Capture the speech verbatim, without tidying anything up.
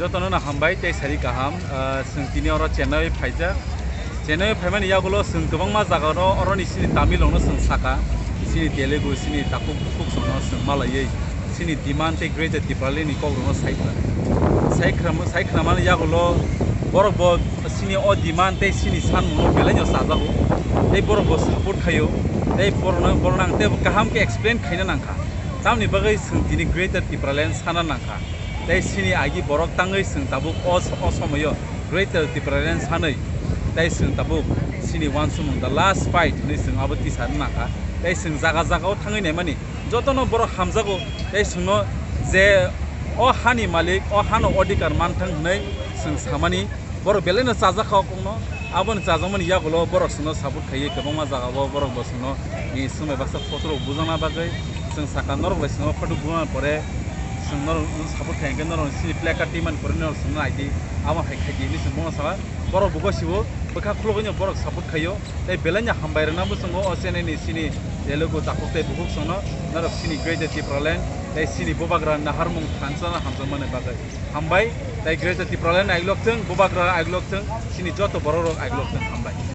Jotono no hambai tei sari kaham. Ah, chwng tini oro Chennai phaijak. Chennai phaimani yagulo chwng kwbangma jaga oro, oroni chini Tamil rokno chwng saka, chini Telugu, chini takhuk bukhuk chwngno chwng malaiwi chini demand tei Greater Tipraland ni kok rokno sai khna. Sai khna, sai khnamani yagulo borok bo chini o demand tei chini sanmungno belai no chajago. Tei borok bo support khaio. Tei borokno, borokno ang tei kaham khe explain khaina nangkha. Tamni bagwi chwng tini Greater Tipraland sana nangkha. Tei chini agi borok tangwi chwng tabuk o, o somoyo Greater Tipraland sanwi. Tei chwng tabuk chini uansukmung the last fight hwnwi chwng abo tisarwi nangkha. Tei chwng jaga jaga o thangwi naimani jotono borok hamjago. Tei chwngno je o hani malik, o hano odhikar manthang hwnwi chwng samani. Borok belai no chajak kha o kokno. Aboni chajakmani yagulo borok chwngno support khaiwi kwbangma jaga o borok bo chwngno ni swmai baksa photo rok bujakna bagwi chwng saka norok bai chwngno photo bujana pore chwng norok support khai hwnkhe norok chini placard twi mani pore norok chwngno naidi, abo hai khaidi hinwi chwng bono saka. Borok bo gosibo bwkha khulugwino borok support khaio. Tei belai no hambai rwna bo chwngo o channel ni chini Telugu takhuk tei bukhuk chwngno norok chini Greater Tipraland tei chini bubagra naharmung thansa no hamjakmani bagwi. Hambai, tei Greater Tipraland aiglok thung, bubagra aiglok thung, chini joto borok rok aiglok thung, hambai.